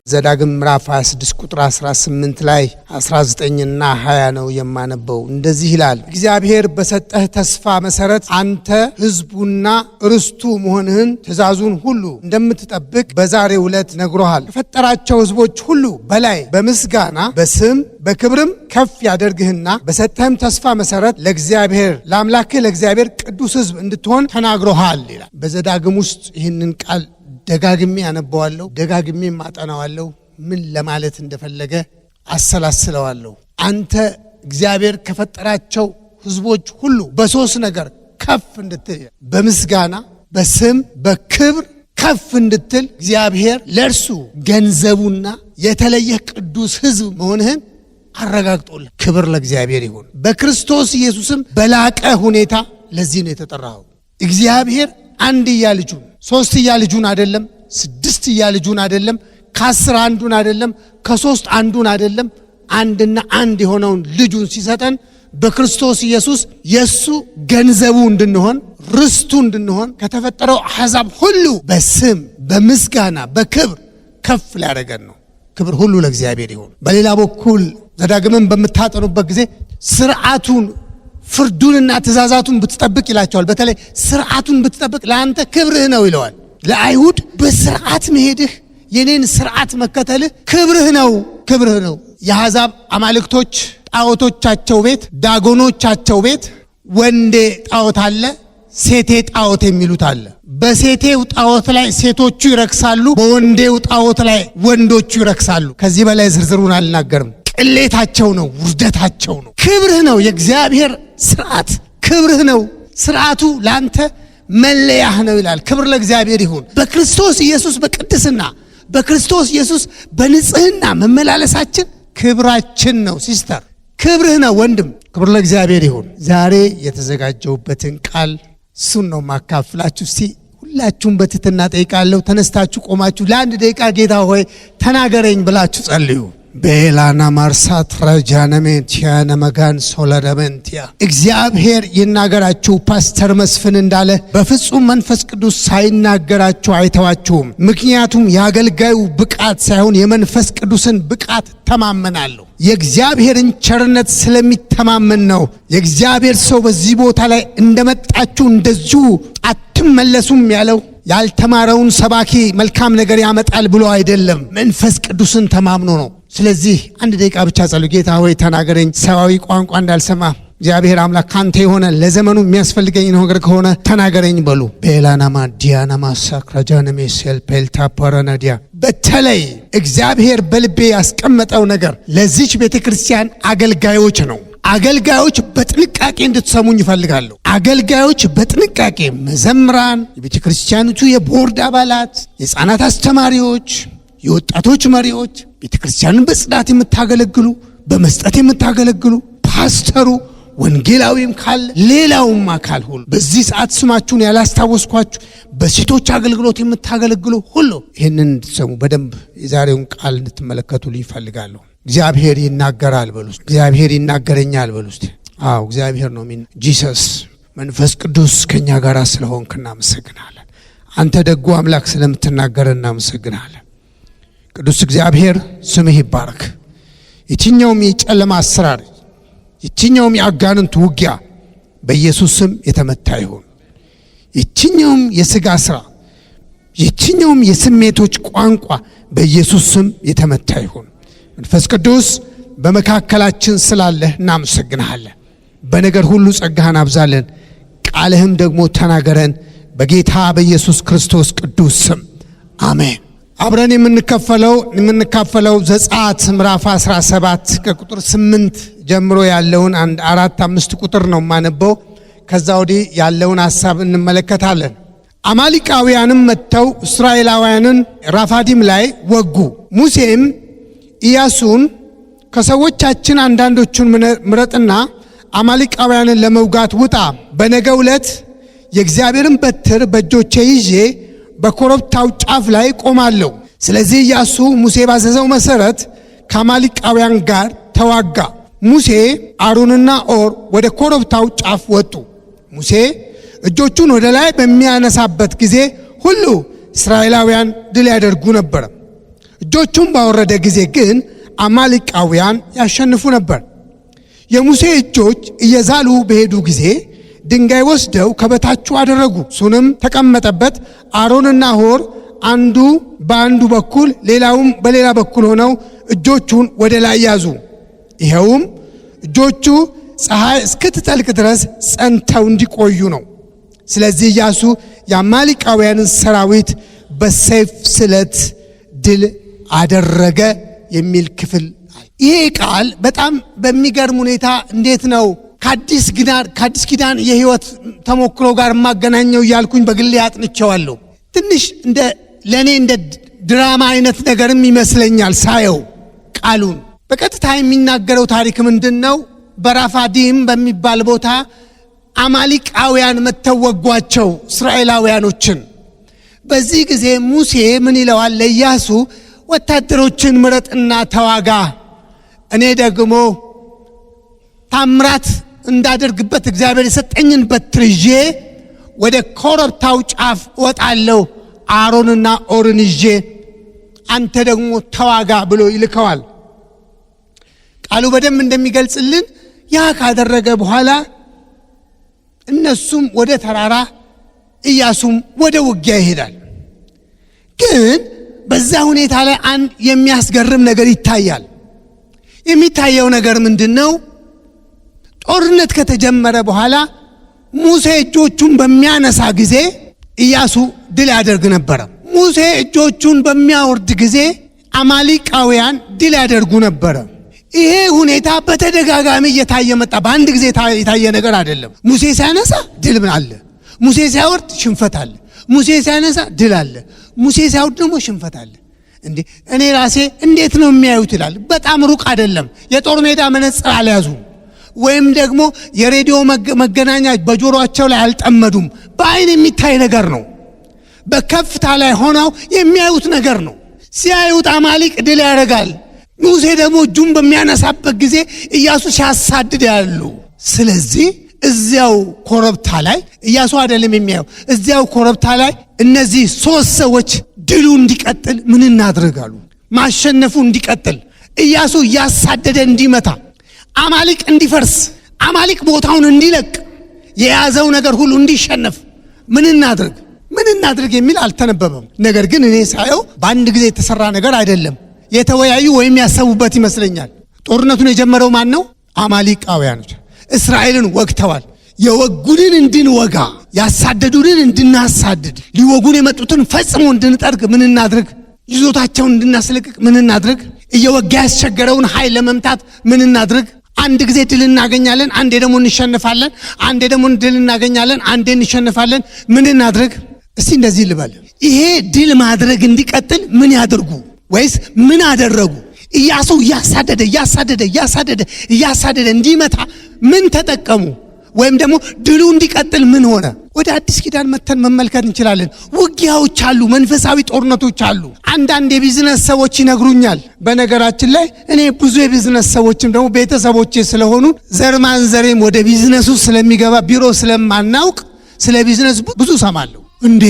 ዘዳግም ምዕራፍ 26 ቁጥር 18 ላይ 19ና 20 ነው የማነበው። እንደዚህ ይላል፣ እግዚአብሔር በሰጠህ ተስፋ መሰረት አንተ ሕዝቡና ርስቱ መሆንህን ትእዛዙን ሁሉ እንደምትጠብቅ በዛሬው ዕለት ነግሮሃል። ከፈጠራቸው ሕዝቦች ሁሉ በላይ በምስጋና በስም በክብርም ከፍ ያደርግህና በሰጠህም ተስፋ መሰረት ለእግዚአብሔር ለአምላክህ ለእግዚአብሔር ቅዱስ ሕዝብ እንድትሆን ተናግሮሃል ይላል። በዘዳግም ውስጥ ይህንን ቃል ደጋግሜ አነበዋለሁ፣ ደጋግሜ ማጠናዋለሁ። ምን ለማለት እንደፈለገ አሰላስለዋለሁ። አንተ እግዚአብሔር ከፈጠራቸው ሕዝቦች ሁሉ በሶስት ነገር ከፍ እንድትል፣ በምስጋና በስም በክብር ከፍ እንድትል እግዚአብሔር ለእርሱ ገንዘቡና የተለየ ቅዱስ ሕዝብ መሆንህን አረጋግጦልህ። ክብር ለእግዚአብሔር ይሁን። በክርስቶስ ኢየሱስም በላቀ ሁኔታ ለዚህ ነው የተጠራኸው። እግዚአብሔር አንድያ ልጁን፣ ሶስትያ ልጁን አይደለም፣ ስድስትያ ልጁን አይደለም፣ ከ10 አንዱን አይደለም፣ ከ3 አንዱን አይደለም፣ አንድና አንድ የሆነውን ልጁን ሲሰጠን በክርስቶስ ኢየሱስ የሱ ገንዘቡ እንድንሆን፣ ርስቱ እንድንሆን፣ ከተፈጠረው አሕዛብ ሁሉ በስም በምስጋና በክብር ከፍ ሊያደርገን ነው። ክብር ሁሉ ለእግዚአብሔር ይሁን። በሌላ በኩል ዘዳግምን በምታጠኑበት ጊዜ ስርዓቱን ፍርዱንና ትእዛዛቱን ብትጠብቅ ይላቸዋል። በተለይ ስርዓቱን ብትጠብቅ ለአንተ ክብርህ ነው ይለዋል። ለአይሁድ በስርዓት መሄድህ፣ የኔን ስርዓት መከተልህ ክብርህ ነው፣ ክብርህ ነው። የአሕዛብ አማልክቶች ጣዖቶቻቸው ቤት፣ ዳጎኖቻቸው ቤት ወንዴ ጣዖት አለ፣ ሴቴ ጣዖት የሚሉት አለ። በሴቴው ጣዖት ላይ ሴቶቹ ይረክሳሉ፣ በወንዴው ጣዖት ላይ ወንዶቹ ይረክሳሉ። ከዚህ በላይ ዝርዝሩን አልናገርም። ቅሌታቸው ነው፣ ውርደታቸው ነው። ክብርህ ነው የእግዚአብሔር ስርዓት፣ ክብርህ ነው። ስርዓቱ ለአንተ መለያህ ነው ይላል። ክብር ለእግዚአብሔር ይሁን። በክርስቶስ ኢየሱስ በቅድስና፣ በክርስቶስ ኢየሱስ በንጽህና መመላለሳችን ክብራችን ነው። Sister፣ ክብርህ ነው። ወንድም፣ ክብር ለእግዚአብሔር ይሁን። ዛሬ የተዘጋጀውበትን ቃል እሱን ነው ማካፍላችሁ። እስቲ ሁላችሁም በትህትና ጠይቃለሁ። ተነስታችሁ ቆማችሁ ለአንድ ደቂቃ ጌታ ሆይ ተናገረኝ ብላችሁ ጸልዩ። ቤላና ማርሳት ረጃነሜንቲያ ነመጋን ሶለደመንቲያ። እግዚአብሔር ይናገራችሁ። ፓስተር መስፍን እንዳለ በፍጹም መንፈስ ቅዱስ ሳይናገራችሁ አይተዋችሁም። ምክንያቱም የአገልጋዩ ብቃት ሳይሆን የመንፈስ ቅዱስን ብቃት ተማመናለሁ። የእግዚአብሔርን ቸርነት ስለሚተማመን ነው። የእግዚአብሔር ሰው በዚህ ቦታ ላይ እንደመጣችሁ እንደዚሁ አትመለሱም ያለው ያልተማረውን ሰባኪ መልካም ነገር ያመጣል ብሎ አይደለም፣ መንፈስ ቅዱስን ተማምኖ ነው። ስለዚህ አንድ ደቂቃ ብቻ ጸልዩ። ጌታ ሆይ ተናገረኝ፣ ሰዋዊ ቋንቋ እንዳልሰማ እግዚአብሔር አምላክ ካንተ የሆነ ለዘመኑ የሚያስፈልገኝ ነገር ከሆነ ተናገረኝ በሉ። ቤላናማ ዲያናማ ሳክራጃነሜ ሴልፔልታ ፓራናዲያ። በተለይ እግዚአብሔር በልቤ ያስቀመጠው ነገር ለዚች ቤተ ክርስቲያን አገልጋዮች ነው። አገልጋዮች በጥንቃቄ እንድትሰሙኝ ይፈልጋለሁ። አገልጋዮች በጥንቃቄ፣ መዘምራን፣ የቤተ ክርስቲያኒቱ የቦርድ አባላት፣ የሕፃናት አስተማሪዎች፣ የወጣቶች መሪዎች፣ ቤተ ክርስቲያንን በጽዳት የምታገለግሉ፣ በመስጠት የምታገለግሉ፣ ፓስተሩ፣ ወንጌላዊም ካለ፣ ሌላውም አካል ሁሉ፣ በዚህ ሰዓት ስማችሁን ያላስታወስኳችሁ፣ በሴቶች አገልግሎት የምታገለግሉ ሁሉ ይህንን እንድትሰሙ፣ በደንብ የዛሬውን ቃል እንድትመለከቱልኝ ይፈልጋለሁ። እግዚአብሔር ይናገራል በሉ። እግዚአብሔር ይናገረኛል በሉ። አዎ፣ እግዚአብሔር ነው። Jesus፣ መንፈስ ቅዱስ ከኛ ጋር ስለሆንክ እናመሰግናለን። አንተ ደጉ አምላክ ስለምትናገር እናመሰግናለን። ቅዱስ እግዚአብሔር ስምህ ይባረክ። የትኛውም የጨለማ አሰራር፣ የትኛውም የአጋንንት ውጊያ በኢየሱስ ስም የተመታ ይሁን። የትኛውም የስጋ ስራ፣ የትኛውም የስሜቶች ቋንቋ በኢየሱስ ስም የተመታ ይሁን። መንፈስ ቅዱስ በመካከላችን ስላለህ እናመሰግንሃለን። በነገር ሁሉ ጸጋህን አብዛለን፣ ቃልህም ደግሞ ተናገረን። በጌታ በኢየሱስ ክርስቶስ ቅዱስ ስም አሜን። አብረን የምንካፈለው ዘጸአት ምዕራፍ 17 ከቁጥር 8 ጀምሮ ያለውን አንድ አራት አምስት ቁጥር ነው የማነበው። ከዛ ወዲህ ያለውን ሐሳብ እንመለከታለን። አማሊቃውያንም መጥተው እስራኤላውያንን ራፋዲም ላይ ወጉ። ሙሴም ኢያሱን ከሰዎቻችን አንዳንዶቹን ምረጥና አማሊቃውያንን ለመውጋት ውጣ። በነገው ዕለት የእግዚአብሔርን በትር በእጆቼ ይዤ በኮረብታው ጫፍ ላይ ቆማለሁ። ስለዚህ ኢያሱ ሙሴ ባዘዘው መሰረት ከአማሊቃውያን ጋር ተዋጋ። ሙሴ፣ አሮንና ኦር ወደ ኮረብታው ጫፍ ወጡ። ሙሴ እጆቹን ወደ ላይ በሚያነሳበት ጊዜ ሁሉ እስራኤላውያን ድል ያደርጉ ነበር። እጆቹን ባወረደ ጊዜ ግን አማሌቃውያን ያሸንፉ ነበር። የሙሴ እጆች እየዛሉ በሄዱ ጊዜ ድንጋይ ወስደው ከበታቹ አደረጉ፣ እሱንም ተቀመጠበት። አሮንና ሆር አንዱ በአንዱ በኩል ሌላውም በሌላ በኩል ሆነው እጆቹን ወደ ላይ ያዙ። ይኸውም እጆቹ ፀሐይ እስክትጠልቅ ድረስ ጸንተው እንዲቆዩ ነው። ስለዚህ ኢያሱ የአማሌቃውያንን ሰራዊት በሰይፍ ስለት ድል አደረገ የሚል ክፍል። ይሄ ቃል በጣም በሚገርም ሁኔታ እንዴት ነው ከአዲስ ኪዳን የሕይወት ተሞክሮ ጋር የማገናኘው እያልኩኝ በግሌ አጥንቼዋለሁ። ትንሽ እንደ ለእኔ እንደ ድራማ አይነት ነገርም ይመስለኛል ሳየው። ቃሉን በቀጥታ የሚናገረው ታሪክ ምንድን ነው? በራፋዲም በሚባል ቦታ አማሊቃውያን መጥተው ወጓቸው እስራኤላውያኖችን። በዚህ ጊዜ ሙሴ ምን ይለዋል ለኢያሱ? ወታደሮችን ምረጥና ተዋጋ፣ እኔ ደግሞ ታምራት እንዳደርግበት እግዚአብሔር የሰጠኝን በትር ይዤ ወደ ኮረብታው ጫፍ እወጣለሁ፣ አሮንና ኦርን ይዤ፣ አንተ ደግሞ ተዋጋ ብሎ ይልከዋል። ቃሉ በደንብ እንደሚገልጽልን ያ ካደረገ በኋላ እነሱም ወደ ተራራ ኢያሱም ወደ ውጊያ ይሄዳል። ግን በዛ ሁኔታ ላይ አንድ የሚያስገርም ነገር ይታያል። የሚታየው ነገር ምንድን ነው? ጦርነት ከተጀመረ በኋላ ሙሴ እጆቹን በሚያነሳ ጊዜ ኢያሱ ድል ያደርግ ነበረ። ሙሴ እጆቹን በሚያወርድ ጊዜ አማሌቃውያን ድል ያደርጉ ነበረ። ይሄ ሁኔታ በተደጋጋሚ እየታየ መጣ። በአንድ ጊዜ የታየ ነገር አይደለም። ሙሴ ሲያነሳ ድል አለ፣ ሙሴ ሲያወርድ ሽንፈት አለ። ሙሴ ሲያነሳ ድል አለ፣ ሙሴ ሲያወርድ ደግሞ ሽንፈት አለ። እንዴ እኔ ራሴ እንዴት ነው የሚያዩት ይላል። በጣም ሩቅ አይደለም። የጦር ሜዳ መነጽር አልያዙም፣ ወይም ደግሞ የሬዲዮ መገናኛ በጆሮአቸው ላይ አልጠመዱም። በአይን የሚታይ ነገር ነው። በከፍታ ላይ ሆነው የሚያዩት ነገር ነው። ሲያዩት አማሊቅ ድል ያደርጋል። ሙሴ ደግሞ እጁን በሚያነሳበት ጊዜ ኢያሱ ሲያሳድድ ያሉ። ስለዚህ እዚያው ኮረብታ ላይ ኢያሱ አይደለም የሚያየው፣ እዚያው ኮረብታ ላይ እነዚህ ሶስት ሰዎች ድሉ እንዲቀጥል ምን እናድርግ አሉ። ማሸነፉ እንዲቀጥል፣ ኢያሱ እያሳደደ እንዲመታ፣ አማሊቅ እንዲፈርስ፣ አማሊቅ ቦታውን እንዲለቅ፣ የያዘው ነገር ሁሉ እንዲሸነፍ ምን እናድርግ ምን እናድርግ የሚል አልተነበበም። ነገር ግን እኔ ሳየው በአንድ ጊዜ የተሰራ ነገር አይደለም። የተወያዩ ወይም ያሰቡበት ይመስለኛል። ጦርነቱን የጀመረው ማን ነው? አማሊቃውያኖች እስራኤልን ወግተዋል። የወጉንን እንድንወጋ፣ ያሳደዱንን እንድናሳድድ፣ ሊወጉን የመጡትን ፈጽሞ እንድንጠርግ ምን እናድርግ? ይዞታቸውን እንድናስለቅቅ ምን እናድርግ? እየወጋ ያስቸገረውን ኃይል ለመምታት ምን እናድርግ? አንድ ጊዜ ድል እናገኛለን፣ አንዴ ደግሞ እንሸንፋለን፣ አንዴ ደግሞ ድል እናገኛለን፣ አንዴ እንሸንፋለን። ምን እናድርግ? እስቲ እንደዚህ ልበል፣ ይሄ ድል ማድረግ እንዲቀጥል ምን ያድርጉ? ወይስ ምን አደረጉ? ኢያሱ እያሳደደ እያሳደደ እያሳደደ እያሳደደ እንዲመታ ምን ተጠቀሙ? ወይም ደግሞ ድሉ እንዲቀጥል ምን ሆነ? ወደ አዲስ ኪዳን መተን መመልከት እንችላለን። ውጊያዎች አሉ፣ መንፈሳዊ ጦርነቶች አሉ። አንዳንድ የቢዝነስ ሰዎች ይነግሩኛል። በነገራችን ላይ እኔ ብዙ የቢዝነስ ሰዎችም ደግሞ ቤተሰቦቼ ስለሆኑ ዘር ማንዘሬም ወደ ቢዝነሱ ስለሚገባ ቢሮ ስለማናውቅ ስለ ቢዝነስ ብዙ ሰማለሁ። እንዴ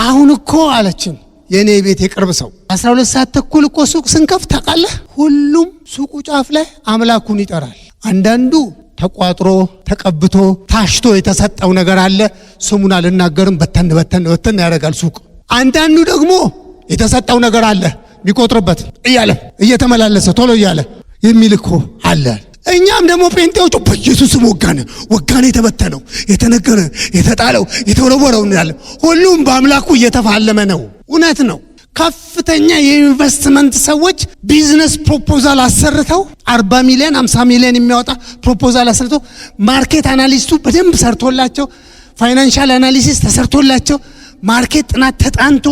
አሁን እኮ አለችን የእኔ ቤት የቅርብ ሰው፣ 12 ሰዓት ተኩል እኮ ሱቅ ስንከፍት ታውቃለህ፣ ሁሉም ሱቁ ጫፍ ላይ አምላኩን ይጠራል። አንዳንዱ ተቋጥሮ ተቀብቶ ታሽቶ የተሰጠው ነገር አለ። ስሙን አልናገርም። በተን በተን በተን ያደርጋል ሱቅ። አንዳንዱ ደግሞ የተሰጠው ነገር አለ የሚቆጥርበት እያለ እየተመላለሰ ቶሎ እያለ የሚልኮ አለ። እኛም ደግሞ ጴንጤዎቹ በኢየሱስም ወጋን ወጋን፣ የተበተነው፣ የተነገረ፣ የተጣለው፣ የተወረወረው እንላለን። ሁሉም በአምላኩ እየተፋለመ ነው። እውነት ነው። ከፍተኛ የኢንቨስትመንት ሰዎች business proposal አሰርተው፣ 40 ሚሊዮን 50 ሚሊዮን የሚያወጣ proposal አሰርተው፣ market analyst ኡ በደንብ ሰርቶላቸው፣ financial analysis ተሰርቶላቸው፣ market ጥናት ተጣንቶ፣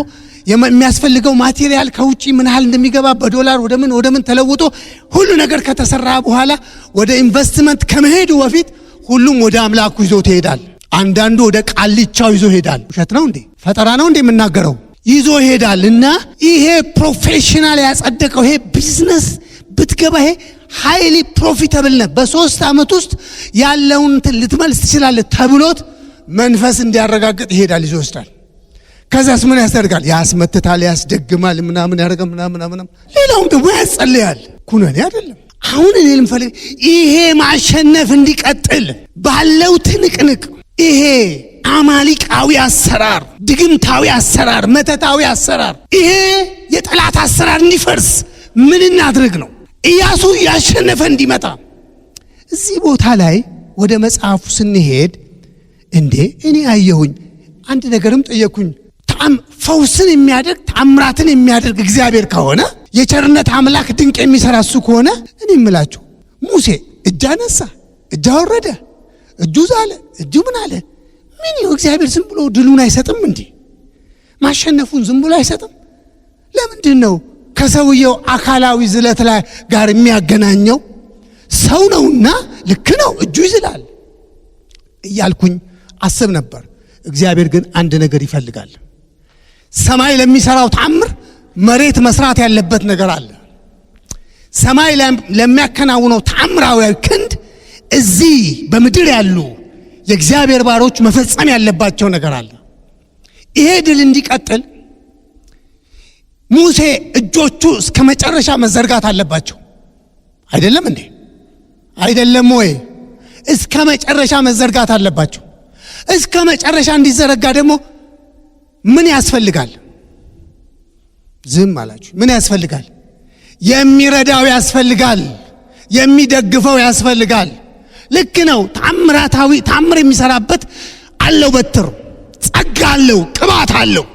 የሚያስፈልገው material ከውጪ ምን ያህል እንደሚገባ በዶላር ወደ ምን ወደ ምን ተለውጦ ሁሉ ነገር ከተሰራ በኋላ ወደ ኢንቨስትመንት ከመሄዱ በፊት ሁሉም ወደ አምላኩ ይዞ ይሄዳል። አንዳንዱ ወደ ቃልቻው ይዞ ይሄዳል። ውሸት ነው እንዴ? ፈጠራ ነው እንዴ የምናገረው? ይዞ ይሄዳል። እና ይሄ professional ያጸደቀው ይሄ ቢዝነስ ብትገባ ይሄ highly profitable ነው፣ በ3 ዓመት ውስጥ ያለውን እንትን ልትመልስ ትችላለህ ተብሎት መንፈስ እንዲያረጋግጥ ይሄዳል፣ ይዞ ይወስዳል። ከዛስ ምን ያስደርጋል? ያስመትታል፣ ያስደግማል፣ ምናምን ያደርጋል፣ ምናምን ምናምን። ሌላውም ደግሞ ያጸልያል። ኩነኔ አይደለም። አሁን እኔ ልምፈልግ ይሄ ማሸነፍ እንዲቀጥል ባለው ትንቅንቅ ይሄ አማሊቃዊ አሰራር፣ ድግምታዊ አሰራር፣ መተታዊ አሰራር፣ ይሄ የጠላት አሰራር እንዲፈርስ ምን እናድርግ ነው? ኢያሱ ያሸነፈ እንዲመጣ። እዚህ ቦታ ላይ ወደ መጽሐፉ ስንሄድ እንዴ እኔ አየሁኝ፣ አንድ ነገርም ጠየኩኝ። ፈውስን የሚያደርግ ታምራትን የሚያደርግ እግዚአብሔር ከሆነ፣ የቸርነት አምላክ ድንቅ የሚሰራ እሱ ከሆነ፣ እኔ እምላችሁ ሙሴ እጅ አነሳ፣ እጅ አወረደ፣ እጁ ዛለ፣ እጁ ምን አለ? ምን ይኸው እግዚአብሔር ዝም ብሎ ድሉን አይሰጥም እንዴ? ማሸነፉን ዝም ብሎ አይሰጥም? ለምንድን ነው ከሰውየው አካላዊ ዝለት ላይ ጋር የሚያገናኘው? ሰው ነውና ልክ ነው፣ እጁ ይዝላል እያልኩኝ አስብ ነበር። እግዚአብሔር ግን አንድ ነገር ይፈልጋል። ሰማይ ለሚሰራው ተአምር መሬት መስራት ያለበት ነገር አለ። ሰማይ ለሚያከናውነው ተአምራዊ ክንድ እዚህ በምድር ያሉ የእግዚአብሔር ባሮች መፈጸም ያለባቸው ነገር አለ። ይሄ ድል እንዲቀጥል ሙሴ እጆቹ እስከ መጨረሻ መዘርጋት አለባቸው። አይደለም እንዴ? አይደለም ወይ? እስከ መጨረሻ መዘርጋት አለባቸው። እስከ መጨረሻ እንዲዘረጋ ደግሞ ምን ያስፈልጋል? ዝም አላችሁ። ምን ያስፈልጋል? የሚረዳው ያስፈልጋል። የሚደግፈው ያስፈልጋል። ልክ ነው። ታምራታዊ ታምር የሚሰራበት አለው፣ በትር ጸጋ አለው፣ ቅባት አለው።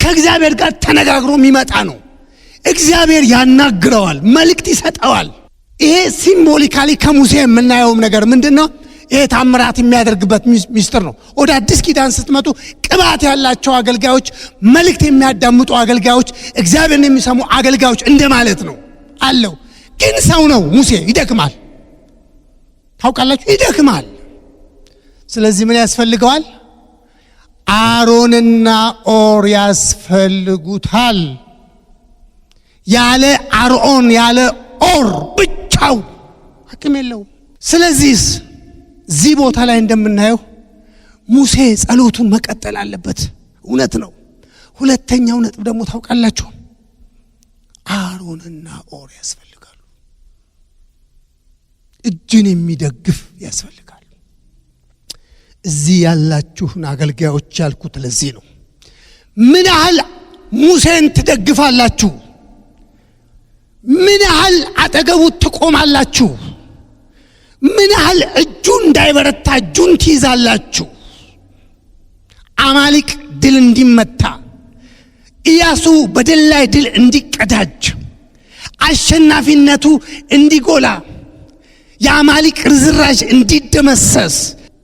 ከእግዚአብሔር ጋር ተነጋግሮ የሚመጣ ነው። እግዚአብሔር ያናግረዋል፣ መልእክት ይሰጠዋል። ይሄ symbolically ከሙሴ የምናየውም ነገር ምንድን ነው? ይሄ ታምራት የሚያደርግበት ሚስጥር ነው። ወደ አዲስ ኪዳን ስትመጡ ቅባት ያላቸው አገልጋዮች፣ መልእክት የሚያዳምጡ አገልጋዮች፣ እግዚአብሔርን የሚሰሙ አገልጋዮች እንደማለት ነው አለው። ግን ሰው ነው ሙሴ፣ ይደክማል። ታውቃላችሁ፣ ይደክማል። ስለዚህ ምን ያስፈልገዋል? አሮንና ኦር ያስፈልጉታል። ያለ አሮን ያለ ኦር ብቻው አቅም የለውም። ስለዚህ እዚህ ቦታ ላይ እንደምናየው ሙሴ ጸሎቱን መቀጠል አለበት። እውነት ነው። ሁለተኛው ነጥብ ደግሞ ታውቃላችሁ፣ አሮንና ኦር ያስፈልጋሉ። እጅን የሚደግፍ ያስፈልጋል። እዚህ ያላችሁን አገልጋዮች ያልኩት ለዚህ ነው። ምን ያህል ሙሴን ትደግፋላችሁ? ምን ያህል አጠገቡ ትቆማላችሁ? ምን ያህል እጁ እንዳይበረታ እጁን ትይዛላችሁ? አማሊቅ ድል እንዲመታ፣ ኢያሱ በድል ላይ ድል እንዲቀዳጅ፣ አሸናፊነቱ እንዲጎላ፣ የአማሊቅ ርዝራዥ እንዲደመሰስ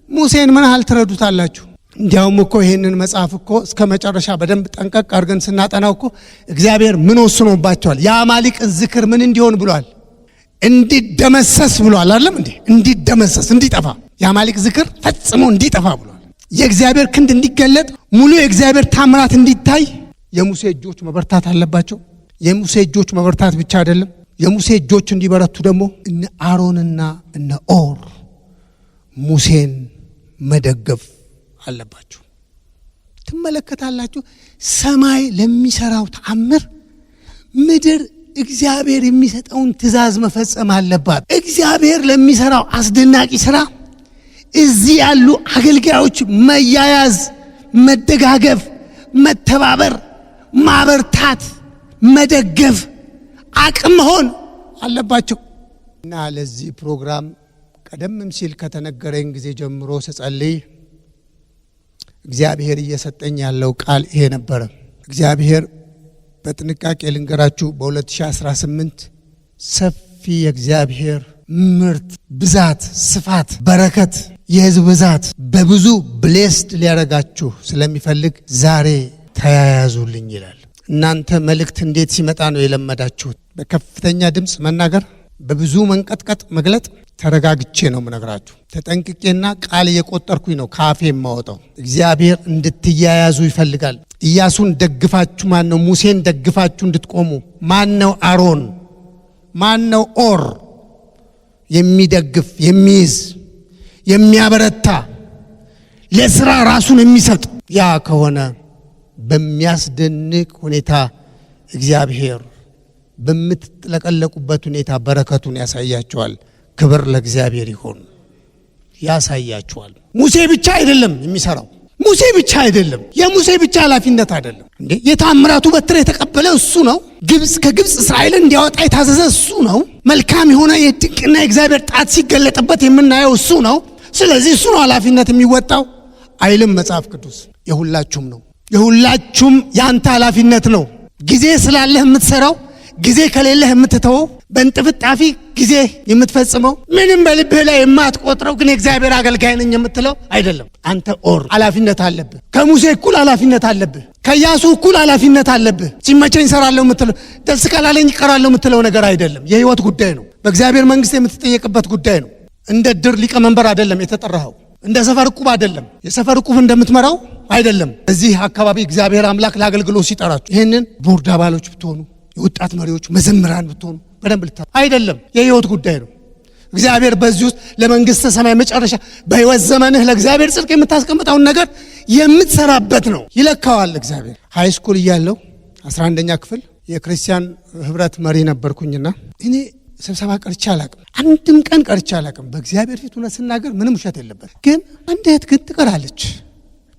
ሙሴን ምን ያህል ትረዱታላችሁ? እንዲያውም እኮ ይህንን መጽሐፍ እኮ እስከ መጨረሻ በደንብ ጠንቀቅ አድርገን ስናጠናው እኮ እግዚአብሔር ምን ወስኖባቸዋል? የአማሊቅን ዝክር ምን እንዲሆን ብሏል? እንዲደመሰስ ብሏል። አይደለም እንዴ? እንዲደመሰስ፣ እንዲጠፋ፣ የአማሊቅ ዝክር ፈጽሞ እንዲጠፋ ብሏል። የእግዚአብሔር ክንድ እንዲገለጥ፣ ሙሉ የእግዚአብሔር ታምራት እንዲታይ የሙሴ እጆች መበርታት አለባቸው። የሙሴ እጆች መበርታት ብቻ አይደለም፣ የሙሴ እጆች እንዲበረቱ ደግሞ እነ አሮንና እነ ኦር ሙሴን መደገፍ አለባቸው። ትመለከታላችሁ፣ ሰማይ ለሚሰራው ተአምር ምድር እግዚአብሔር የሚሰጠውን ትእዛዝ መፈጸም አለባት። እግዚአብሔር ለሚሰራው አስደናቂ ስራ እዚህ ያሉ አገልጋዮች መያያዝ፣ መደጋገፍ፣ መተባበር፣ ማበርታት፣ መደገፍ፣ አቅም መሆን አለባቸው። እና ለዚህ ፕሮግራም ቀደምም ሲል ከተነገረኝ ጊዜ ጀምሮ ስጸልይ እግዚአብሔር እየሰጠኝ ያለው ቃል ይሄ ነበረ። እግዚአብሔር በጥንቃቄ ልንገራችሁ፣ በ2018 ሰፊ የእግዚአብሔር ምርት ብዛት፣ ስፋት፣ በረከት፣ የህዝብ ብዛት በብዙ blessed ሊያደርጋችሁ ስለሚፈልግ ዛሬ ተያያዙልኝ ይላል። እናንተ መልእክት እንዴት ሲመጣ ነው የለመዳችሁት? በከፍተኛ ድምፅ መናገር፣ በብዙ መንቀጥቀጥ መግለጥ። ተረጋግቼ ነው የምነግራችሁ። ተጠንቅቄና ቃል እየቆጠርኩኝ ነው ካፌ የማወጣው። እግዚአብሔር እንድትያያዙ ይፈልጋል። ኢያሱን ደግፋችሁ ማን ነው? ሙሴን ደግፋችሁ እንድትቆሙ ማን ነው? አሮን ማን ነው? ኦር የሚደግፍ፣ የሚይዝ፣ የሚያበረታ፣ ለስራ ራሱን የሚሰጥ፣ ያ ከሆነ በሚያስደንቅ ሁኔታ እግዚአብሔር በምትጥለቀለቁበት ሁኔታ በረከቱን ያሳያቸዋል። ክብር ለእግዚአብሔር ይሁን። ያሳያቸዋል። ሙሴ ብቻ አይደለም የሚሰራው። ሙሴ ብቻ አይደለም። የሙሴ ብቻ ኃላፊነት አይደለም እንዴ። የታምራቱ በትር የተቀበለ እሱ ነው። ግብጽ ከግብጽ እስራኤልን እንዲያወጣ የታዘዘ እሱ ነው። መልካም የሆነ የድንቅና የእግዚአብሔር ጣት ሲገለጥበት የምናየው እሱ ነው። ስለዚህ እሱ ነው ኃላፊነት የሚወጣው አይልም መጽሐፍ ቅዱስ። የሁላችሁም ነው። የሁላችሁም የአንተ ኃላፊነት ነው። ጊዜ ስላለህ የምትሰራው፣ ጊዜ ከሌለህ የምትተወው፣ በእንጥፍጣፊ ጊዜ የምትፈጽመው፣ ምንም በልብህ ላይ የማትቆጥረው ግን የእግዚአብሔር አገልጋይ ነኝ የምትለው አይደለም። አንተ ኦር ኃላፊነት አለብህ። ከሙሴ እኩል ኃላፊነት አለብህ። ከኢያሱ እኩል ኃላፊነት አለብህ። ሲመቸኝ እሰራለሁ የምትለው፣ ደስ ካላለኝ እቀራለሁ የምትለው ነገር አይደለም። የህይወት ጉዳይ ነው። በእግዚአብሔር መንግስት የምትጠየቅበት ጉዳይ ነው። እንደ ድር ሊቀመንበር አይደለም የተጠራኸው። እንደ ሰፈር ዕቁብ አይደለም። የሰፈር ዕቁብ እንደምትመራው አይደለም። እዚህ አካባቢ እግዚአብሔር አምላክ ለአገልግሎት ሲጠራችሁ ይህንን ቦርድ አባሎች ብትሆኑ፣ የወጣት መሪዎች፣ መዘምራን ብትሆኑ በደንብ ልታ አይደለም። የህይወት ጉዳይ ነው። እግዚአብሔር በዚህ ውስጥ ለመንግስተ ሰማይ መጨረሻ በህይወት ዘመንህ ለእግዚአብሔር ጽድቅ የምታስቀምጠውን ነገር የምትሰራበት ነው። ይለካዋል እግዚአብሔር። High school እያለሁ 11ኛ ክፍል የክርስቲያን ህብረት መሪ ነበርኩኝና እኔ ስብሰባ ቀርቼ አላቅም። አንድም ቀን ቀርቼ አላቅም። በእግዚአብሔር ፊት እውነት ስናገር ምንም ውሸት የለበት። ግን አንድ እህት ግን ትቀራለች።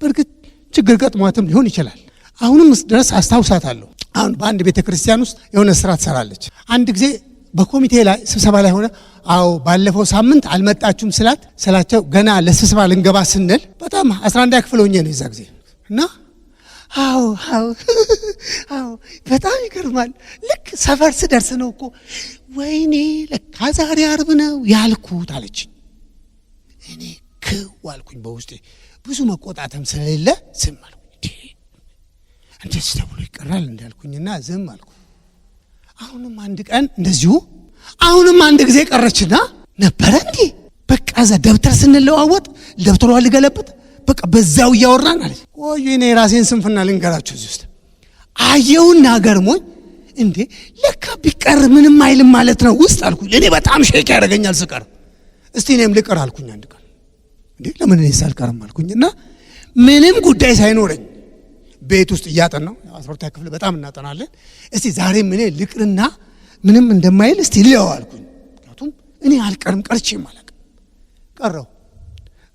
በእርግጥ ችግር ገጥሟትም ሊሆን ይችላል። አሁንም ድረስ አስታውሳታለሁ። አሁን በአንድ ቤተ ክርስቲያን ውስጥ የሆነ ስራ ትሰራለች። አንድ ጊዜ በኮሚቴ ላይ ስብሰባ ላይ ሆነ፣ አዎ ባለፈው ሳምንት አልመጣችሁም ስላት ስላቸው ገና ለስብሰባ ልንገባ ስንል በጣም 11ኛ ክፍል ሆኜ ነው የዛ ጊዜ እና አዎ አዎ አዎ በጣም ይገርማል። ልክ ሰፈር ስደርስ ነው እኮ ወይኔ ለካ ዛሬ ዓርብ ነው ያልኩት አለችኝ። እኔ ክው አልኩኝ በውስጤ፣ ብዙ መቆጣትም ስለሌለ ዝም አልኩኝ። እንደዚህ ተብሎ ይቀራል እንዳልኩኝና ዝም አልኩ። አሁንም አንድ ቀን እንደዚሁ አሁንም አንድ ጊዜ ቀረችና ነበረ እንዴ በቃ እዛ ደብተር ስንለዋወጥ ደብተሯ ልገለብጥ በቃ በዛው እያወራን አለች። ቆዩ እኔ የራሴን ስንፍና ልንገራችሁ እዚህ ውስጥ አየውና ገርሞኝ እንዴ ለካ ቢቀር ምንም አይልም ማለት ነው ውስጥ አልኩኝ። እኔ በጣም shake ያደርገኛል ስቀር። እስቲ እኔም ልቀር አልኩኝ አንድ ቀን። እንዴ ለምን እኔስ አልቀርም አልኩኝና ምንም ጉዳይ ሳይኖረኝ ቤት ውስጥ እያጠናው 12ኛ ክፍል በጣም እናጠናለን። እስቲ ዛሬም እኔ ልቅርና ምንም እንደማይል እስቲ ልየው አልኩኝ። ምክንያቱም እኔ አልቀርም ቀርቼም አላውቅም። ቀረው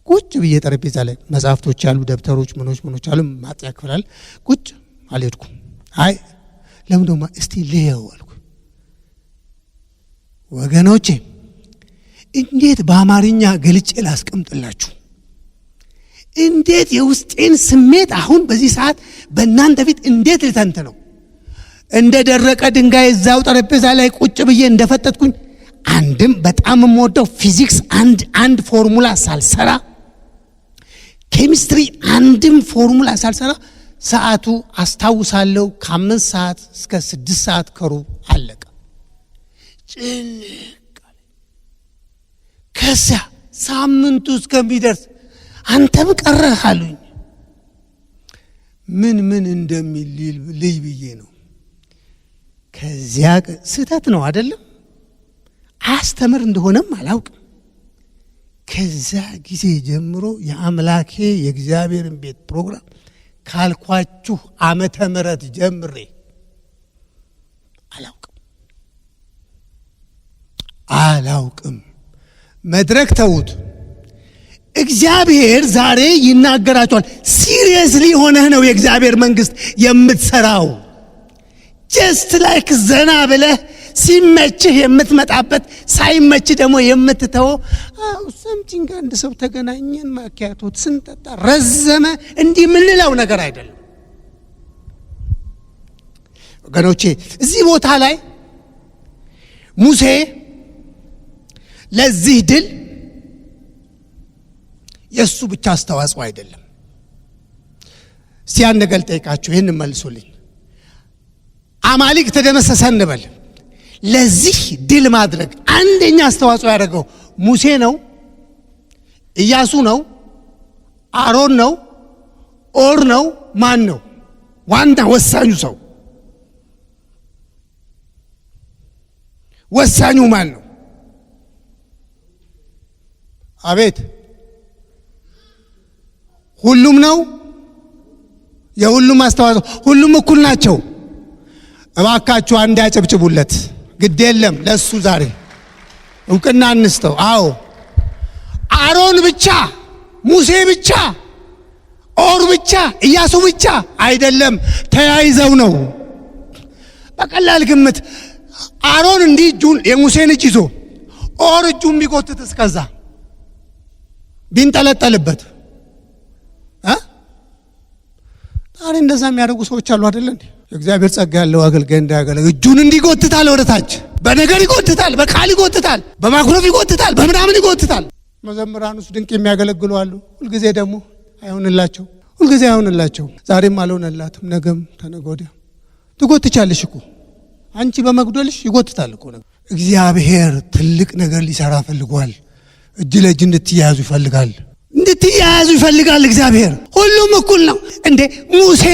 ቁጭ ብዬ ጠረጴዛ ላይ መጽሐፍቶች አሉ፣ ደብተሮች፣ ምኖች ምኖች አሉ፣ ማጥኛ ክፍል አለ። ቁጭ አልሄድኩም። አይ ለምን ደሞ እስቲ ልየው አልኩ። ወገኖቼ እንዴት በአማርኛ ገልጬ ላስቀምጥላችሁ? እንዴት የውስጤን ስሜት አሁን በዚህ ሰዓት በእናንተ ፊት እንዴት ልተንትነው? እንደ ደረቀ ድንጋይ እዛው ጠረጴዛ ላይ ቁጭ ብዬ እንደፈጠጥኩኝ አንድም በጣም የምወደው ፊዚክስ አንድ ፎርሙላ ሳልሰራ፣ ኬሚስትሪ አንድም ፎርሙላ ሳልሰራ ሰዓቱ አስታውሳለሁ ከ5 ሰዓት እስከ 6 ሰዓት ከሩብ አለቀ። ጭንቅ አለ። ከዚያ ሳምንቱ እስከሚደርስ አንተም ቀረህ አሉኝ። ምን ምን እንደሚል ልይ ብዬ ነው። ከዚያ ስህተት ነው አይደለም፣ አስተምር እንደሆነም አላውቅም። ከዛ ጊዜ ጀምሮ የአምላኬ የእግዚአብሔርን ቤት ፕሮግራም ካልኳችሁ ዓመተ ምሕረት ጀምሬ አላውቅም አላውቅም። መድረክ ተዉት። እግዚአብሔር ዛሬ ይናገራቸዋል። Seriously ሆነህ ነው የእግዚአብሔር መንግስት የምትሰራው። Just like ዘና ብለህ ሲመችህ የምትመጣበት፣ ሳይመችህ ደግሞ የምትተወው። አው something አንድ ሰው ተገናኘን ማኪያቶ ስንጠጣ ረዘመ እንዲህ የምንለው ነገር አይደለም ወገኖቼ። እዚህ ቦታ ላይ ሙሴ ለዚህ ድል የእሱ ብቻ አስተዋጽኦ አይደለም። እስቲ ያን ነገር ልጠይቃችሁ፣ ይህን መልሱልኝ። አማሊቅ ተደመሰሰ እንበል። ለዚህ ድል ማድረግ አንደኛ አስተዋጽኦ ያደረገው ሙሴ ነው? ኢያሱ ነው? አሮን ነው? ኦር ነው? ማን ነው ዋና ወሳኙ ሰው? ወሳኙ ማን ነው? አቤት ሁሉም ነው። የሁሉም አስተዋጽኦ፣ ሁሉም እኩል ናቸው። እባካችሁ አንድ ያጨብጭቡለት። ግድ የለም ለእሱ ዛሬ እውቅና እንስተው። አዎ አሮን ብቻ፣ ሙሴ ብቻ፣ ኦር ብቻ፣ ኢያሱ ብቻ አይደለም፣ ተያይዘው ነው። በቀላል ግምት አሮን እንዲህ እጁን የሙሴን እጅ ይዞ ኦር እጁን ቢጎትት እስከዛ ቢንጠለጠልበት እ ዛሬ እንደዛ የሚያደርጉ ሰዎች አሉ አይደለ እንዴ? የእግዚአብሔር ጸጋ ያለው አገልጋይ እንዳያገለግል እጁን እንዲጎትታል፣ ወደ ታች በነገር ይጎትታል፣ በቃል ይጎትታል፣ በማኩረፍ ይጎትታል፣ በምናምን ይጎትታል። መዘምራን ውስጥ ድንቅ የሚያገለግሉ አሉ። ሁልጊዜ ደግሞ አይሆንላቸው፣ ሁልጊዜ አይሆንላቸው። ዛሬም አልሆነላትም፣ ነገም ተነገ ወዲያ ትጎትቻለሽ እኮ አንቺ በመጉደልሽ ይጎትታል እኮ። እግዚአብሔር ትልቅ ነገር ሊሰራ ፈልጓል። እጅ ለእጅ እንድትያያዙ ይፈልጋል። እንድትያያዙ ይፈልጋል እግዚአብሔር። ሁሉም እኩል ነው እንዴ? ሙሴ